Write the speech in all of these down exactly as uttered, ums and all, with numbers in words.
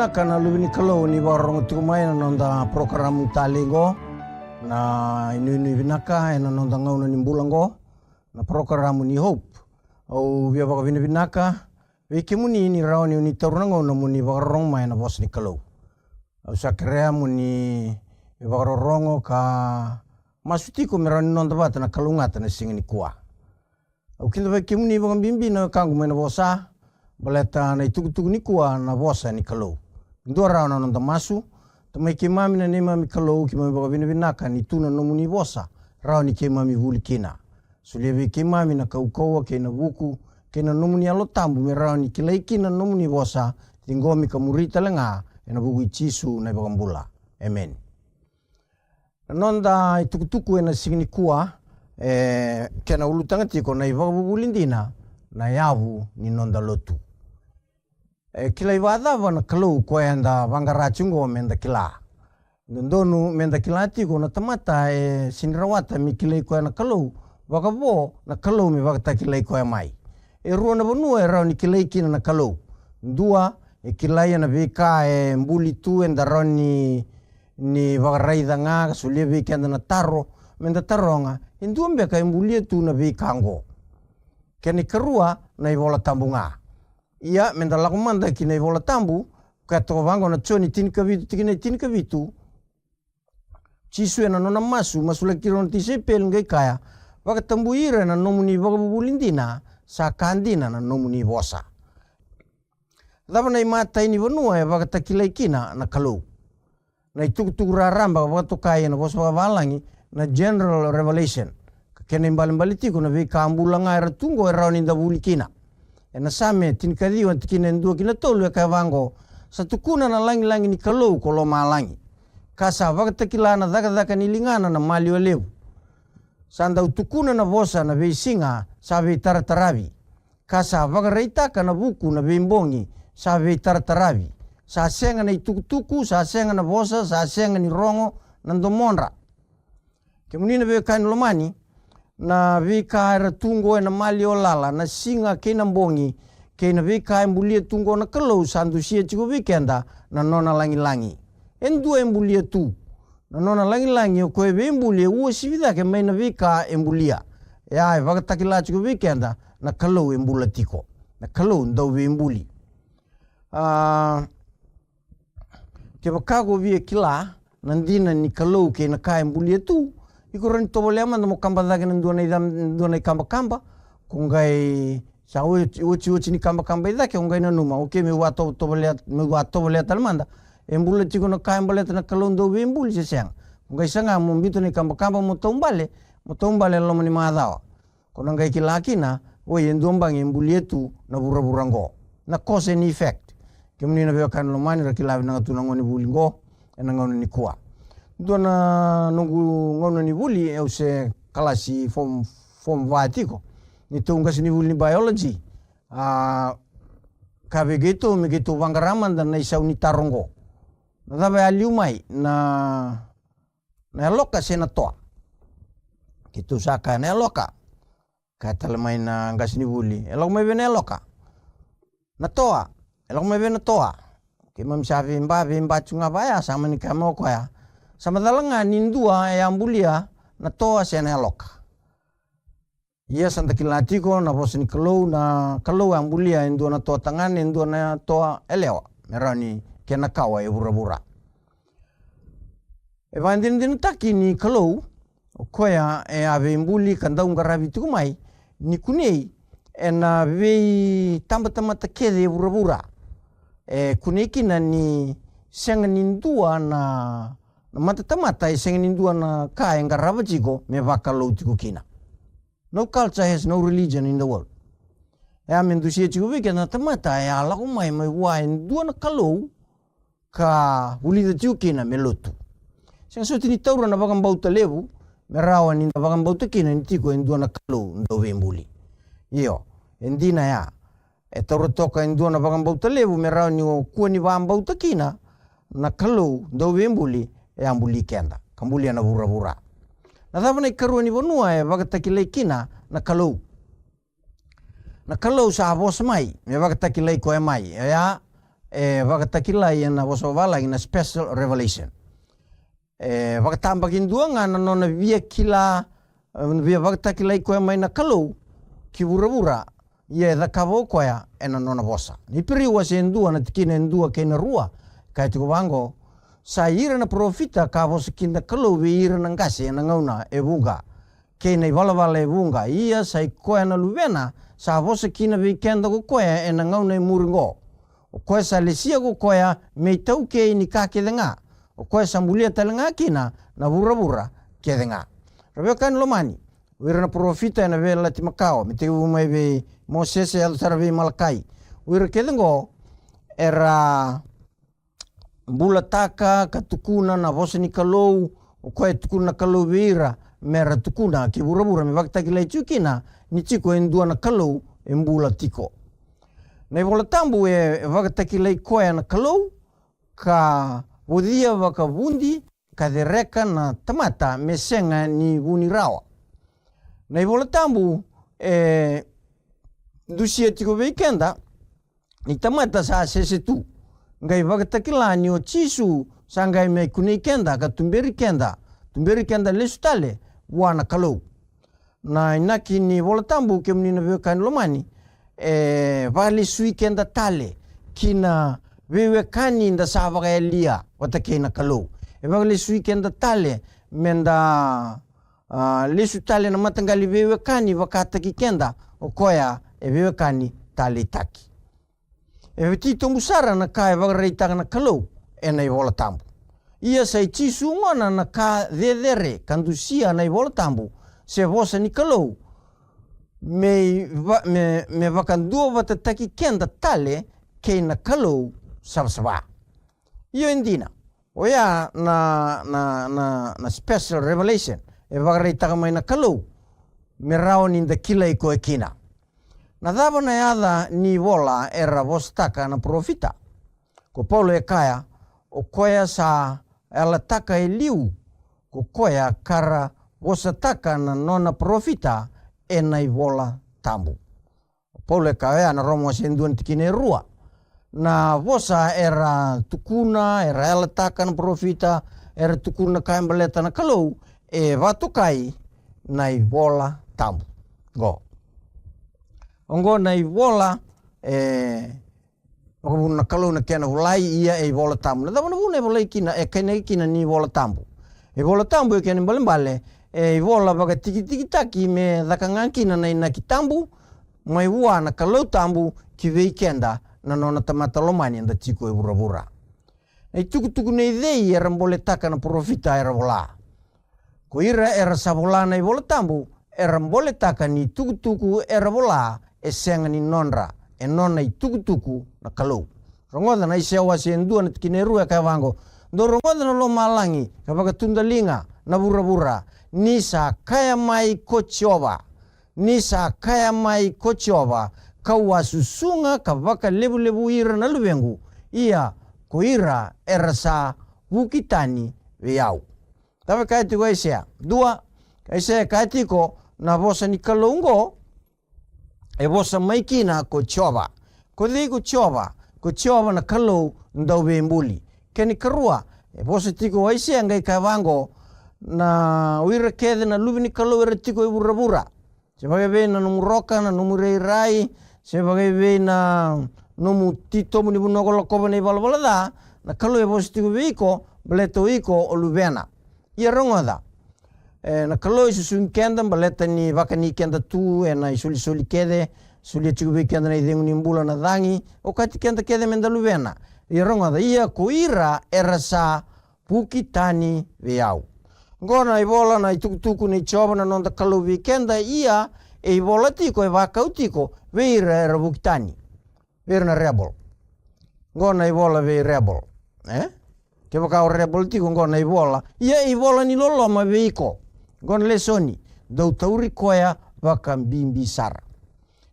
Vinaka na luve ni Kalou ni vakarorogo tiko mai na noda porokaramu talei qo, na inuinui vinaka ena noda gauna ni bula qo, na porokaramu ni Hope. Au via vakavinavinaka vei kemuni ni rawa ni o ni taura na gauna mo ni vakarorogo mai na vosa ni Kalou. Au sa kerea mo ni vakarorogo ka masu tiko me rawa ni noda vata na kalougata na siga nikua. Au kidavaki kemuni vakabibi na wekaqu mai na vosa, baleta na itukutuku nikua na vosa ni Kalou. Dua rawa na noda masu. Tamai keimami na neimami Kalou, keimami vakavinavinaka ni tu na nomuni vosa, rawa ni keimami vuli kina. Solia vei keimami na kaukauwa kei na vuku kei na nomuni Yalo Tabu me rawa ni kilai kina na nomuni vosa, ciqomi ka muri tale ga, ena vuku i Jisu na iVakabula. Emeni. Na noda itukutuku ena siga nikua, e kena ulutaga tiko na ivakavuvuli dina, na yavu ni noda lotu. E kilai vakacava na Kalou koya eda vaqara tiko qo meda kila? Dodonu meda kila tiko na tamata e sega ni rawata me kilai koya na Kalou, vakavo na Kalou me vakatakilai koya mai. E rua na vanua e rawa ni kilai kina na Kalou. Dua, e kilai ena veika e buli tu, eda rawa ni, ni vakaraica ga, ka solia vei keda na taro meda taroga, e dua beka e bulia tu na veika qo? Kena ikarua, na iVola Tabu ga. Ia, meda lako mada ki na iVola Tabu, ka toka vaqo na Joni tinikavitu, tikina e tinikavitu. Jisu ena nona masu, masulaki ira na tisaipeli, qai kaya, vakatabui ira ena nomuni vakavuvuli dina, sa ka dina na nomuni vosa. Cava na imatai ni vanua e vakatakilai kina na Kalou? Na itukutuku raraba ka vakatokai ena vosa vakavalagi na general revelation. Ka kena ibalebale tiko, na veika bula ga era tu qo e rawa ni da vuli kina. Ena Same tinikaciwa, tikina e dua ki na tolu, e kaya vaqo, sa tukuna na lagilagi ni Kalou ko lomalagi, ka sa vakatakila na cakacaka ni ligana na maliwa levu. Sa dau tukuna na vosa na veisiga sa veitarataravi, ka sa vakaraitaka na vuku na veibogi sa veitarataravi. Sa sega na itukutuku, sa sega na vosa, sa sega ni rogo na domodra. Kemuni na veiwekani lomani, na veika era tu qo ena maliwa lala, na siga kei na bogi, kei na veika e bulia tu qo na Kalou, sa dusia tiko vei keda na nona lagilagi. E dua e bulia tu. Na nona lagilagi o koya e veibuli, e uasivi cake mai na veika e bulia. E a e vakatakila tiko vei keda na Kalou e bula tiko, na Kalou dauveibuli. A, kevaka ko via kila na dina ni Kalou kei na ka e bulia tu, iko rawa ni tovolea mada mo kaba cake na dua na ica-, dua na ikabakaba. Ko qai sa oti, oti, oti ni kabakaba i cake, ko qai nanuma, okay, meu vatovolea, meu vatovolea tale mada. E bula tiko na ka e baleta na Kalou dauveibuli se sega? Ko qai saga mo biuta na ikabakaba mo taubale, mo taubale e loma ni macawa. Ko na qai kila kina, oi, e dua bagi e bulia tu na vuravura qo. Na cause and effect. Kemuni na veiwekani lomani, ra kila vinaka tu na gonevuli qo ena gauna nikua. Dua na noqu gauna ni vuli, au se kalasi form, form va tiko. Neitou qasenivuli ni biology, a, kaya vei keitou me keitou vaqara mada na isau ni taro qo. Na cava e a liu mai, na, na yaloka se na toa? Keitou sa kaya na yaloka. Kaya tale mai na qasenivuli, e lako mai vei na yaloka? Na toa. E lako mai vei na toa? Keimami sa veiba, veiba tu ga vaya, sa mani kaya mai o koya, sa macala ga ni dua e a bulia, na toa se na yaloka. Ia sa da kila tiko na vosa ni Kalou, na Kalou e a bulia e dua na toa tagane, e dua na toa yalewa, me rawa ni kena kawa e vuravura. E vakadinadinataki ni Kalou o koya e a veibuli ka dau qaravi tiko mai, ni kunei ena veitabatamata kece e vuravura. E kunei kina ni sega ni dua na, na matatamata, e sega ni dua na ka e qarava tiko me vakalou tiko kina. No culture has no religion in the world. E a me dusia tiko vei keda na tamata e a lako mai mai vua e dua na Kalou ka vulica tiko kina me lotu. Sega soti ni taura na vakabauta levu me rawa ni da vakabauta kina ni tiko e dua na Kalou dauveibuli. Io, e dina ya. E taura toka e dua na vakabauta levu me rawa ni o kua ni vakabauta kina na Kalou dauveibuli e a buli keda ka bulia na vuravura. Na cava na ikarua ni vanua e vakatakilai kina na Kalou? Na Kalou sa vosa mai me vakatakilai koya mai. Oya e vakatakilai ena vosa vavalagi na special revelation. E vakatabakidua ga na nona via kila, e, via vakatakilai koya mai na Kalou ki vuravura, ia e cakava o koya ena nona vosa. Na Iperiu wase e dua na tikina e dua kei na rua, kaya tiko vaqo: Sa ira na parofita ka vosa kina na Kalou vei ira na qase ena gauna e vuqa, kei na ivalavala e vuqa. Ia sa i koya na Luvena sa vosa kina vei keda ko koya ena gauna e muri qo. O koya sa lesia ko koya me itaukei ni ka kece ga, o koya sa bulia tale ga kina na vuravura kece ga. Ra veiwekani lomani, o ira na parofita ena Veiyalayalati Makawa, me tekivu mai vei Mosese yaco sara vei Malakai. O ira kece qo era bulataka ka tukuna na vosa ni Kalou, o koya e tukuna na Kalou vei ira me ra tukuna ki vuravura, me vakatakilai tiko kina ni tiko e dua na Kalou e bula tiko. Na iVola Tabu e vakatakilai koya na Kalou, ka vocia vakavudi, ka cereka na tamata me sega ni vuni rawa. Na iVola Tabu e dusia tiko vei keda ni tamata sa sese tu, qai vakatakila ni o Jisu sa qai mai kunei keda ka tuberi keda, tuberi keda lesu tale vua na Kalou. Na inaki ni Vola Tabu, kemuni na veiwekani lomani, e vakalesui keda tale ki na veiwekani da sa vakayalia vata kei na Kalou. E vakalesui keda tale me da, a, lesu tale na mataqali veiwekani vakataki keda, o koya e veiwekani taleitaki. E titobu sara na ka e vakaraitaka na Kalou ena iVola Tabu. Ia sa i Jisu gona na ka cecere ka dusia na iVola Tabu, se vosa ni Kalou, me, va, me, me vakaduavatataki keda tale kei na Kalou savasava. Io, e dina. Oya na, na, na, na special revelation e vakaraitaka mai na Kalou me rawa ni da kilai koya kina. Na cava na yaca ni vola era vosataka na parofita? Ko Paula e kaya, o koya sa yalataka e liu, ko koya ka ra vosataka na nona parofita ena iVola Tabu. Paula e kaya oya na Roma wase dua na tikina e rua. Na vosa era tukuna, era yalataka na parofita, era tukuna na ka e baleta na Kalou, e vatokai na iVola Tabu. Qo. Oqo na ivola e vakavuna na Kalou na kena volai, ia e iVola Tabu. Na cava na vuna e volai kina, e kainaki kina ni iVola Tabu? E iVola Tabu e kena ibalebale e ivola vakatikitikitaki me caka ga kina na inaki tabu mai vua na Kalou tabu ki vei keda na nona tamata lomani eda tiko e vuravura. Na itukutuku nei cei era boletaka na parofita era vola? Ko ira era sa vola na iVola Tabu era boletaka ni tukutuku era vola e sega ni nodra, e nona itukutuku na Kalou. Rogoca na Aisea wase e dua na tikina e rua e kaya vaqo: Dou rogoca na lomalagi ka vakatudaliga na vuravura, ni sa kaya mai ko Jiova, ni sa kaya mai ko Jiova, kau a susuga ka vakalevulevui ira na luvequ, ia ko ira era sa vuki tani vei au. Cava e kaya tiko Aisea? Dua, Aisea e kaya tiko na vosa ni Kalou oqo e vosa mai kina ko Jiova. Ko cei ko Jiova? Ko Jiova na Kalou Dauveibuli. Kena ikarua, e vosa tiko o Aisea qai kaya vaqo, na o ira kece na luve ni Kalou era tiko e vuravura, se vakaevei na nomu roka, na nomu rairai, se vakaevei na nomu titobu ni vanua ko lakova na ivalavala ca, na Kalou e vosa tiko vei iko baleta o iko o luvena. Ia rogoca, e, na Kalou e susugi keda baleta ni vakani keda tu ena isolisoli kece, solia tiko vei keda na icegu ni bula na cagi, okati keda kece meda luvena. Ia rogoca, ia ko ira era sa vuki tani vei au. Oqo na ivola, na itukutuku nei Jiova na noda Kalou vei keda, ia e ivola tiko, e vakau tiko vei ira era vuki tani, vei ira na rebel. Oqo na ivola vei rebel, e? Kevaka o rebel tiko, oqo na ivola. Ia e ivola ni loloma vei iko. Oqo na lesoni: dou tauri koya vakabibi sara.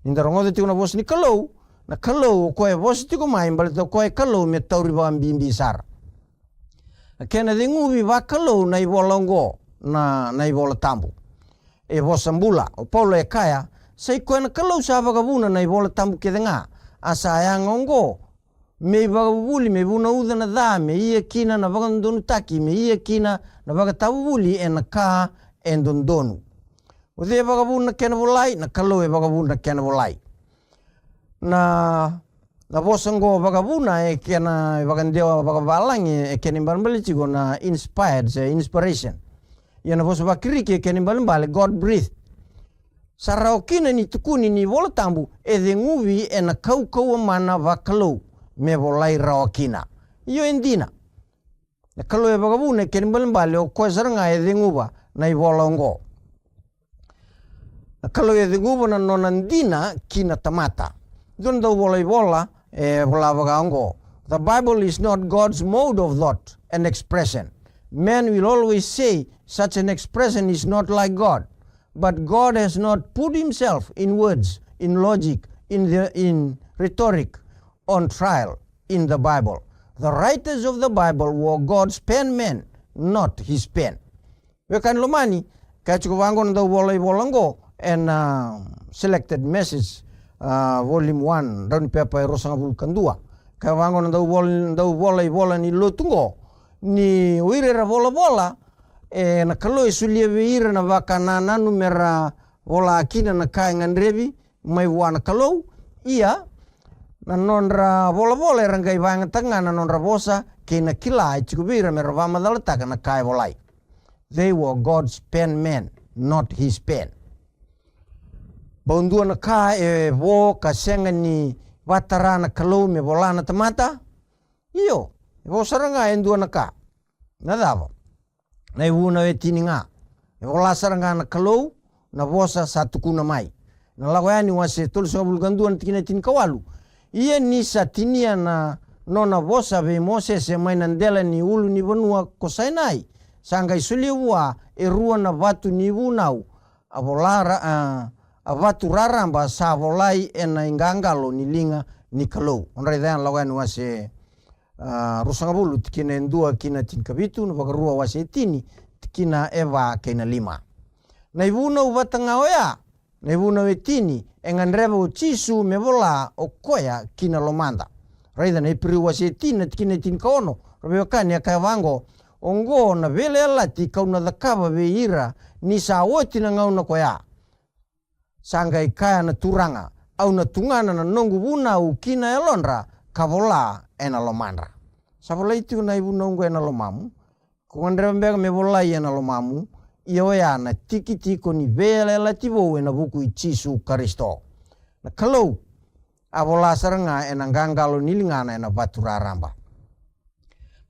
Ni da rogoca tiko na vosa ni Kalou, na Kalou o koya e vosa tiko mai baleta o koya e Kalou me tauri vakabibi sara. Na kena ceguvi vakalou na ivola oqo, na, na iVola Tabu. E vosa bula. O Paula e kaya, sa i koya na Kalou sa vakavuna na iVola Tabu kece ga, a sa yaga oqo Me ivakavuvuli, me vunauca na ca, me ia kina na vakadodonutaki, me ia kina na vakatavuvuli ena ka e dodonu. O cei e vakavuna na kena volai? Na Kalou e vakavuna na kena volai. Na, na vosa oqo vakavuna e kena ivakadewa vakavalagi e kena ibalebale tiko na inspired se inspiration. Ia na vosa vaKirisi e kena ibalebale God breathed. Sa rawa kina ni tukuni ni iVola Tabu e ceguvi ena kaukauwa mana vakalou me volai rawa kina. Io, e dina. Na Kalou e vakavuna e kena ibalebale o koya sara ga e ceguva na ivola oqo. Na Kalou e ceguva na nona dina ki na tamata. Dua na dauvolaivola e vola vaka oqo: "The Bible is not God's mode of thought and expression. Man will always say such an expression is not like God. But God has not put himself in words, in logic, in the, in rhetoric, on trial in the Bible. The writers of the Bible were God's pen men, not his pen." Veiwekani lomani, kaya tiko vaqo na dauvolaivola oqo ena Selected Message, ah, volume one, drau ni pepa e ruasagavulu ka dua. Kaya vaqo na dauvola, dauvolaivola ni lotu oqo, ni o ira era volavola, e, na Kalou e solia vei ira na vakanananu mera vola kina na ka e gadrevi mai vua na Kalou. Ia, na nodra volavola era qai vakayagataka ga na nodra vosa kei na kila e tiko vei ira mera vakamacalataka na ka e volai. They were God's pen men, not his pen. Bau dua na ka e vo ka sega ni vakatara na Kalou me vola na tamata? Io, e vo sara ga e dua na ka. Na cava? Na ivunau e tini ga. E vola sara ga na Kalou na vosa sa tukuna mai. Na Lako Yani wase tolusagavulu ka dua na tikina e tinikawalu. Ia ni sa tinia na nona vosa vei Mosese mai na dela ni ulunivanua ko Sainai, sa qai solia vua e rua na vatu ni vunau, a vola ra-, a, a vatu raraba sa volai ena iqaqalo ni liga ni Kalou. O raica ya na Lako Yani wase, a, ruasagavulu, tikina e dua ki na tinikavitu, na Vakarua wase e tini, tikina e va kei na lima. Na ivunau vata ga oya, na ivunau e tini, e gadreva o Jisu me vola o koya ki na lomada. Raica na Iperiu wase e tini, na tikina e tinikaono, ra veiwekani, e kaya vaqo: "Oqo na veiyalayalati kau na cakava vei ira ni sa oti na gauna koya. Sa qai kaya na Turaga, au na tugana na noqu vunau ki na yalodra ka vola ena lomadra." Sa volai tiko na ivunau oqo ena lomamu? Ko gadreva beka me volai ena lomamu? Ia oya na tikitiki ni veiyalayalati vou ena vuku i Jisu Karisito. Na Kalou a vola sara ga ena qaqalo ni ligana ena vatu raraba.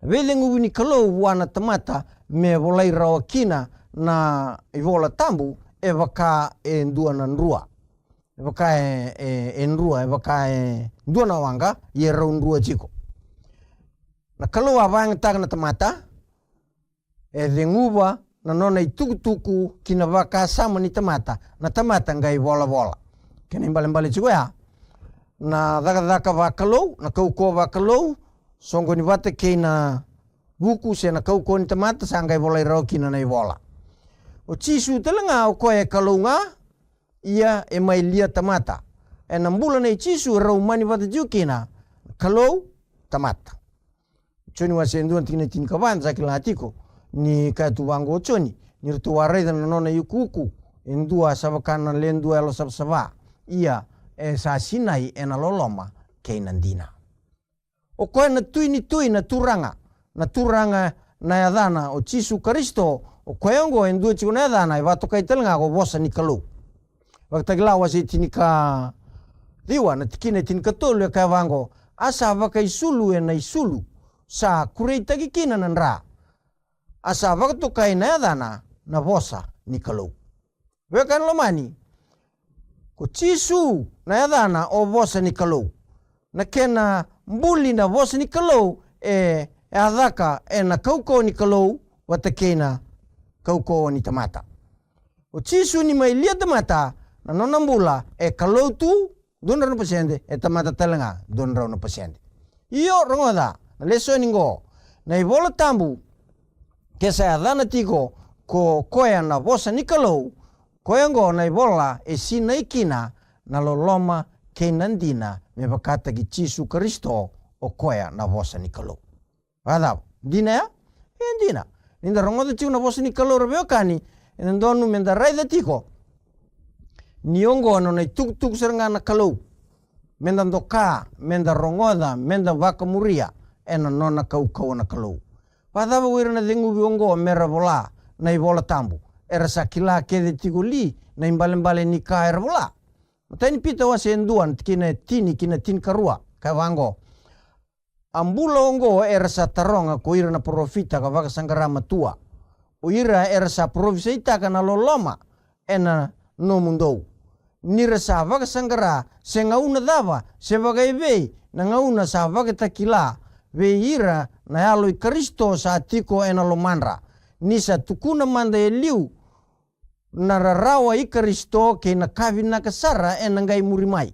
Na veiceguvi ni Kalou vua na tamata me volai rawa kina na iVola Tabu e vaka e dua na drua. E vaka e, e, e drua, e vaka e dua na waqa, ia e rau drua tiko. Na Kalou a vakayagataka na tamata, e ceguva na nona itukutuku ki na vakasama ni tamata, na tamata qai volavola. Kena ibalebale tiko ya, na cakacaka vakalou, na kaukauwa vakalou, soqoni vata kei na vuku se na kaukauwa ni tamata, sa qai volai rawa kina na ivola. O Jisu tale ga, o koya e Kalou ga, ia e mai lia tamata. Ena bula nei Jisu e rau mani vata tiko kina Kalou, tamata. Joni wase e dua na tikina e tinikava, eda sa kila tiko ni kaya tu vaqo o Joni, ni ratou a raica na nona iukuuku, e dua sa vaka na le dua yalosavasava, ia e sa sinai ena loloma kei na dina. O koya na Tui ni tui, na Turaga, na Turaga na yacana, o Jisu Karisito, o koya oqo e dua tiko na yacana e vakatokai tale ga ko Vosa ni Kalou. Vakatakila wase tinikaciwa, na tikina e tinikatolu, e kaya vaqo: "A sa vakaisulu ena isulu, sa kureitaki kina na dra, a sa vakatokai na yacana na Vosa ni Kalou." Veiwekani lomani, ko Jisu na yacana o Vosa ni Kalou. Na kena buli na Vosa ni Kalou e, e a caka ena kaukauwa ni Kalou vata kei na kaukauwa ni tamata. O Jisu ni mai lia tamata, na nona bula e Kalou tu dua na drau na pasede, e tamata tale ga dua na drau na pasede. Io, rogoca na lesoni qo. Na iVola Tabu, ke sa yacana tiko ko koya na Vosa ni Kalou, koya oqo na ivola e sinai kina na loloma kei na dina me vakataki Jisu Karisito, o koya na vosa ni Kalou. Vakacava? Dina ya? E dina. Ni da rogoca tiko na vosa ni Kalou, ra veiwekani, e dodonu me da raica tiko ni oqo na nona itukutuku sara ga na Kalou. Me da doka, me da rogoca, me da vakamuria ena nona kaukauwa na Kalou. Vakacava o ira na ceguvi oqo me ra vola na iVola Tabu? Era sa kila kece tiko li na ibalebale ni ka era vola? Matai ni Pita wase e dua na tikina e tini ki na tinikarua, kaya vaqo: A bula oqo era sa taroga ko ira na parofita ka vakasaqara matua, o ira era sa parofisaitaka na loloma ena nomudou. Ni ra sa vakasaqara, se gauna cava, se vakaevei, na gauna sa vakatakila vei ira na Yalo i Karisito sa tiko ena lomadra, ni sa tukuna mada e liu na rarawa i Karisito kei na ka vinaka sara ena qai muri mai.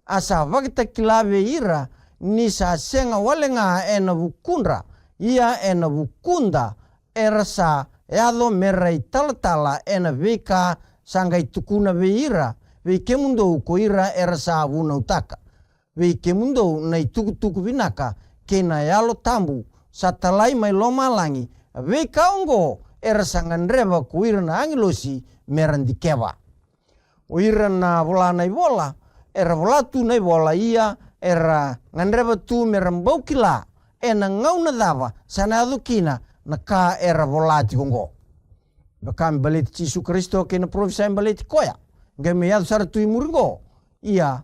A sa vakatakila vei ira ni sa sega wale ga ena vukudra, ia ena vukuda era sa yaco me ra italatala ena veika sa qai tukuna vei ira, vei kemudou ko ira era sa vunautaka vei kemudou na itukutuku vinaka kei na Yalo Tabu sa talai mai lomalagi. A veika oqo era sa gadreva ko ira na agilosi me ra dikeva. O ira na vola na ivola, era vola tu na ivola, ia era gadreva tu me ra bau kila ena gauna cava sa na yaco kina na ka era vola tiko oqo. Vaka me baleti Jisu Karisito kei na parofisai baleti koya, qai me yaco sara tu i muri oqo, ia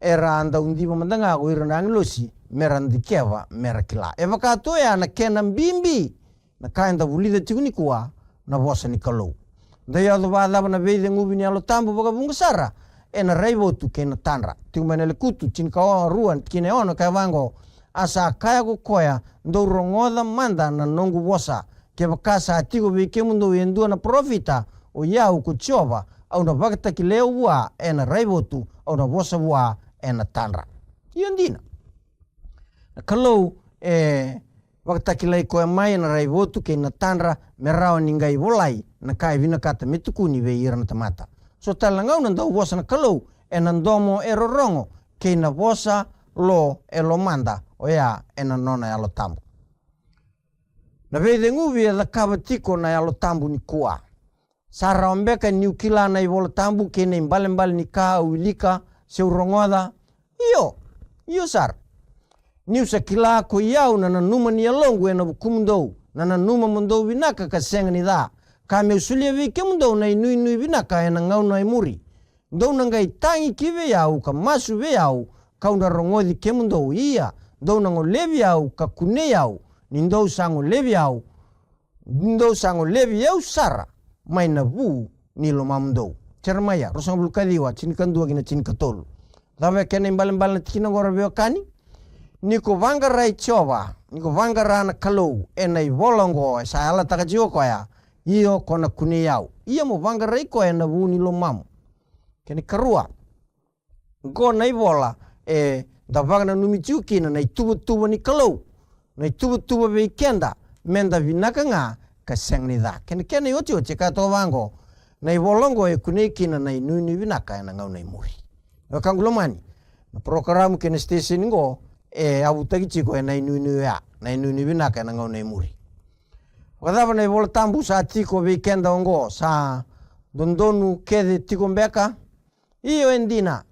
era a dau diva mada ga ko ira na agilosi me ra dikeva, me ra kila. E vaka tu oya na kena bibi na ka eda vulica tiko nikua, na vosa ni Kalou. Da yaco vakacava na veiceguvi ni Yalo Tabu vakavuqa sara ena raivotu kei na tadra? Tiko mai na Lekutu tinikarua, tikina e ono, kaya vaqo: A sa kaya ko koya, dou rogoca mada na noqu vosa. Kevaka sa tiko vei kemudou e dua na parofita, o i au ko Jiova, au na vakatakilai au vua ena raivotu, au na vosa vua ena tadra. Io dina. Na Kalou e vakatakilai koya mai ena raivotu kei na tadra me rawa ni qai volai na ka e vinakata me tukuni vei ira na tamata. So tale na gauna dau vosa na Kalou ena domo e rorogo kei na vosa lo e lomada, oya ena nona Yalo Tabu. Na veiceguvi e cakava tiko na Yalo Tabu nikua. Sa rawa beka niu kila na iVola Tabu kei na ibalebale ni ka au wilika se u rogoca? Io, io sara. Niu sa kila ko i au na nanuma ni yaloqu ena vukumudou, na nanuma mo dou vinaka ka sega ni ca, ka meu solia vei kemudou na inuinui vinaka ena gauna e muri. Dou na qai tagi ki vei au ka masu vei au, kau na rogoci kemudou. Ia, dou na golevi au ka kunei au, ni dou sa golevi au, ni dou sa golevi au sara mai na vu ni lomamudou. Jeremaia ruasagavulu ka ciwa, tinikadua ki na tinikatolu. Cava e kena ibalebale na tikina oqo, ra veiwekani? Ni ko vaqara i Jiova, ni ko vaqara na Kalou ena ivola oqo e sa yalataka tiko o koya, io, ko na kunei au. Ia mo vaqarai koya ena vu ni lomamu. Kena ikarua, oqo na ivola eda vakananumi tiko kina na ituvatuva ni Kalou, na ituvatuva vei keda me da vinaka ga ka sega ni ca. Kena, kena iotioti e kaya toka vaqo: Na ivola oqo e kunei kina na inuinui vinaka ena gauna e muri. Wekaqu lomani, na parokaramu kei na siteseni oqo e yavutaki tiko ena inuinui oya, na inuinui vinaka ena gauna e muri. Vakacava na iVola Tabu sa tiko vei keda oqo, sa dodonu kece tiko beka? Io, e dina.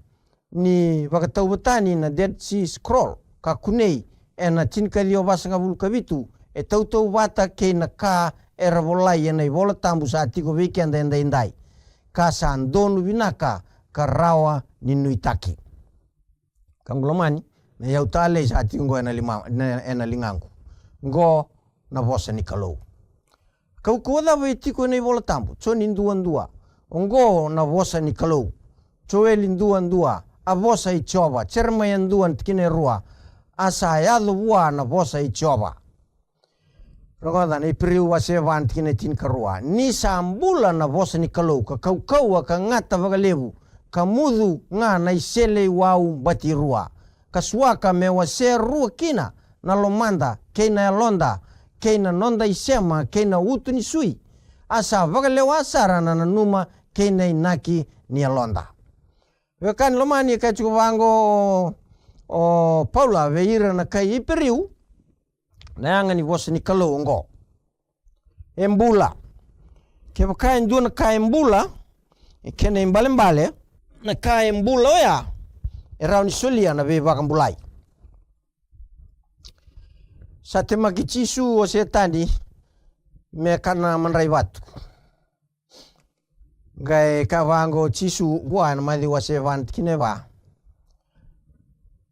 Ni vakatauvatani na Dead Sea Scroll ka kunei ena tinikaciwa vasagavulu ka vitu, e tautauvata kei na ka era volai ena iVola Tabu sa tiko vei keda edaidai, ka sa donu vinaka ka rawa ni nuitaki. Wekaqu lomani, na iyau talei sa tiko oqo ena lima, na, ena ligaqu. Oqo na vosa ni Kalou. Kaukauwa cava e tiko ena iVola Tabu? Joni dua dua, oqo na vosa ni Kalou. Joeli dua dua, a vosa i Jiova. Jeremaia dua na tikina e rua, a sa yaco vua na vosa i Jiova. Rogoca na Iperiu wase va na tikina e tinikarua: Ni sa bula na vosa ni Kalou, ka kaukauwa ka gata vakalevu, ka mucu ga na iseleiwau batirua, ka suaka me wasea rua kina na lomada kei na yaloda, kei na noda isema kei na uto ni sui, a sa vakalewa sara na nanuma kei na inaki ni yaloda. Wekaqu lomani, e kaya tiko vaqo o o Paula vei ira na kai Iperiu na yaga ni vosa ni Kalou oqo. E bula. Kevaka e dua na ka e bula, e kena ibalebale, na ka e bula oya e rawa ni solia na veivakabulai. Sa temaki Jisu o Setani me kana madrai vatu. Qai kaya vaqo o Jisu vua ena Maciu wase va na tikina e va: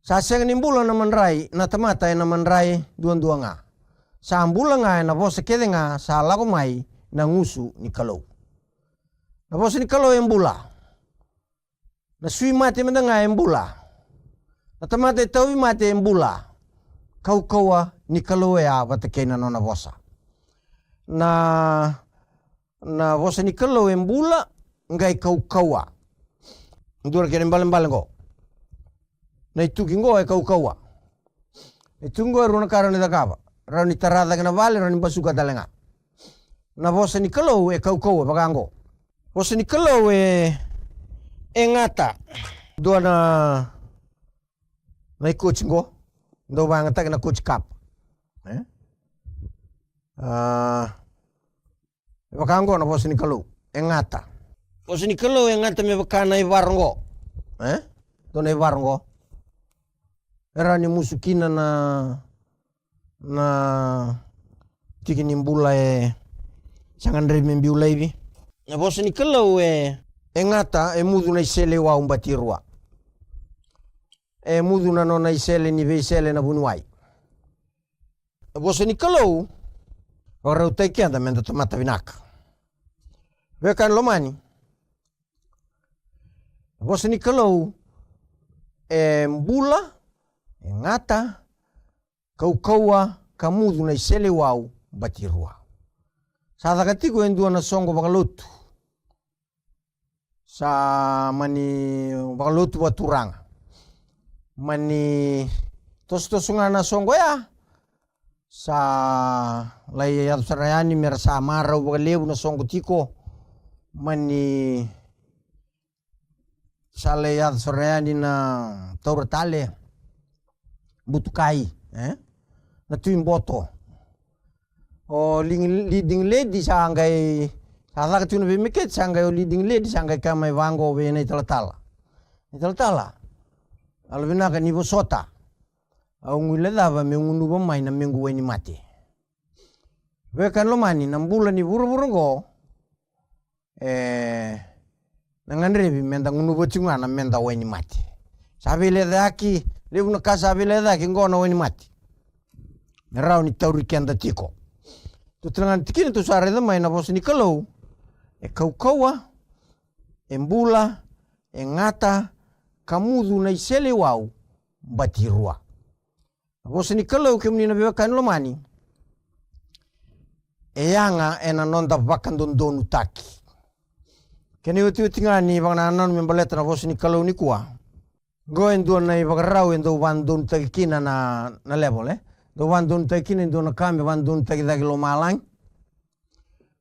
Sa sega ni bula na madrai, na tamata ena madrai duadua ga. Sa bula ga ena vosa kece ga sa lako mai na gusu ni Kalou. Na vosa ni Kalou e bula. Na sui mate mada ga e bula. Na tamata e tauvimate e bula. Kaukauwa ni Kalou oya vata kei na nona vosa. Na, na vosa ni Kalou e bula, qai kaukauwa. Dua na kena ibalebale qo. Na ituki qo e kaukauwa. E tu qo e rua na ka rawa ni cakava. Rawa ni tara cake na vale, rawa ni basuka tale ga. Na vosa ni Kalou e kaukauwa vaka qo. Vosa ni Kalou e, e gata. Dua na, na ikoti qo. Dau vakayagataki na koti kapa. E? A, E vaka oqo na vosa ni Kalou, e gata. Vosa ni Kalou e gata me vaka na ivaro oqo. E? Dua na ivaro oqo. E rawa ni musu kina na, na tiki ni bula e sa gadrevi me biu laivi. Na vosa ni Kalou e, e gata, e mucu na iseleiwau bati rua. E mucu na nona isele ni veisele na vuniwai. Na vosa ni Kalou vakarautaki keda meda tamata vinaka. Veiwekani lomani, na vosa ni Kalou e bula, e gata, kaukauwa, ka mucu na iseleiwau bati rua. Sa caka tiko e dua na soqo vakalotu. Sa mani vakalotu vakaturaga. Mani tosotoso ga na soqo ya. Sa lai yaco sara yani mera sa marau vakalevu na soqo tiko. Mani sa lai yaco sara yani na taura tale. Butukai, e? Na tui boto. O leading lady sa qai, sa caka tiko na veimeketi, sa qai o leading lady sa qai kaya mai vaqo vei na italatala. Italatala, yalovinaka ni vosota. Au guilecava meu gunuva mai na mequ wainimate. Veiwekani lomani, na bula ni vuravura oqo, e, na gadrevi meda gunuva tiko ga na meda wainimate. Sa veilecayaki, levu na ka sa veilecayaki oqo na wainimate. Me rawa ni tauri keda tiko. Tou tale ga na tikina tou sa raica mai na vosa ni Kalou. E kaukauwa, e bula, e gata, ka mucu na iseleiwau bati rua. Na vosa ni Kalou kemuni na veiwekani lomani, e yaga ena noda vakadodonutaki. Kena iotioti ga ni vakanananu me baleta na vosa ni Kalou nikua. Qo e dua na ivakarau e dau vakadodonutaki kina na, na level, e. Dau vakadodonutaki kina e dua na ka me vakadodonutaki cake i lomalagi.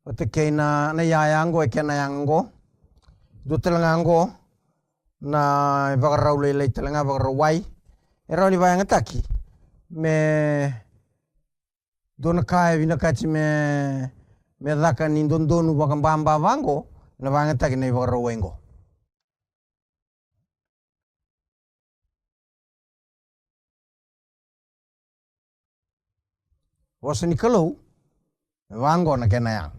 Vata kei na, na iyaya qo, e kena yaga qo. Dua tale ga qo, na ivakarau lailai tale ga, vakarau wai. E rawa ni vakayagataki me dua na ka e vinakati me, me caka ni dodonu vakababa vaqo, na vakayagataki na ivakarau wai qo. Vosa ni Kalou, e vaqo na kena yaga.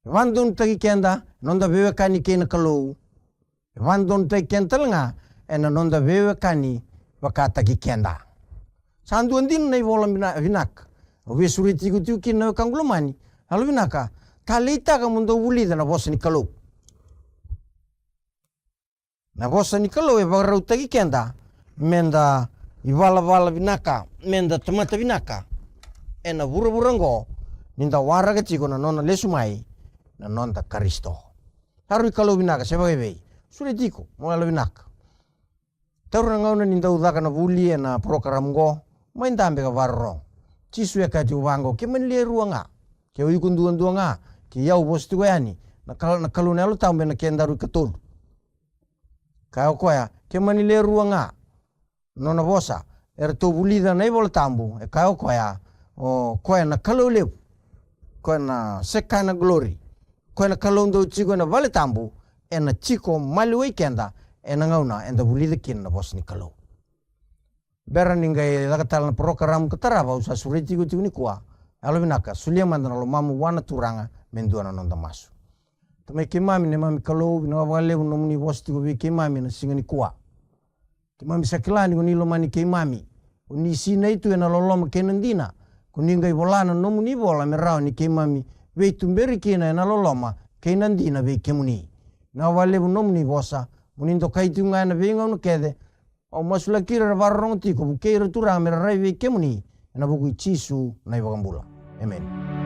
E vakadodonutaki keda, noda veiwekani kei na Kalou. E vakadodonutaki keda tale ga, ena noda veiwekani vakataki keda. Sa dua dina na ivola vina-, vinaka. Au via sureti iko tiko kina na wekaqu lomani. Yalovinaka, taleitaka mo dau vulica na vosa ni Kalou. Na vosa ni Kalou e vakarautaki keda meda ivalavala vinaka, meda tamata vinaka ena vuravura oqo, ni da waraka tiko na nona lesu mai na noda Karisito. Sa rui Kalou vinaka se vakaevei? Sureti iko mo yalovinaka. Taura na gauna ni dau caka na vuli ena program oqo, mai dabe ka vakarorogo. Jisu e kaya tiko vaqo, ke mani le rua ga, ke o iko duadua ga, kei au vosa tiko yani, na Kal-, na Kalou na Yalo Tabu ena kedaru ikatolu. Kaya o koya, ke mani le rua ga, nona vosa. Eratou vulica na iVola Tabu, e kaya o koya, o koya na Kalou levu, koya na Shekinah glory, koya na Kalou dau tiko ena vale tabu, ena tiko maliwai keda ena gauna eda vulica kina na vosa ni Kalou. Bera ni qai caka tale na parokaramu ka tarava, au sa sureti iko tiko nikua. Yalovinaka, solia mada na lomamu vua na Turaga me dua na noda masu. Tamai keimami, neimami Kalou, vinaka vakalevu na nomuni vosa tiko vei keimami ena siga nikua. Keimami sa kila ni ko ni lomani keimami, ko ni sinai tu ena loloma kei na dina. Ko ni qai vola na nomuni vola me rawa ni keimami veituberi kina ena loloma kei na dina vei kemuni. Vinaka vakalevu na nomuni vosa, mo ni dokai tiko ga ena veigauna kece. Au masulaki ira era vakarorogo tiko, vukei ira Turaga me ra rai vei kemuni, ena vuku i Jisu na iVakabula. Emeni.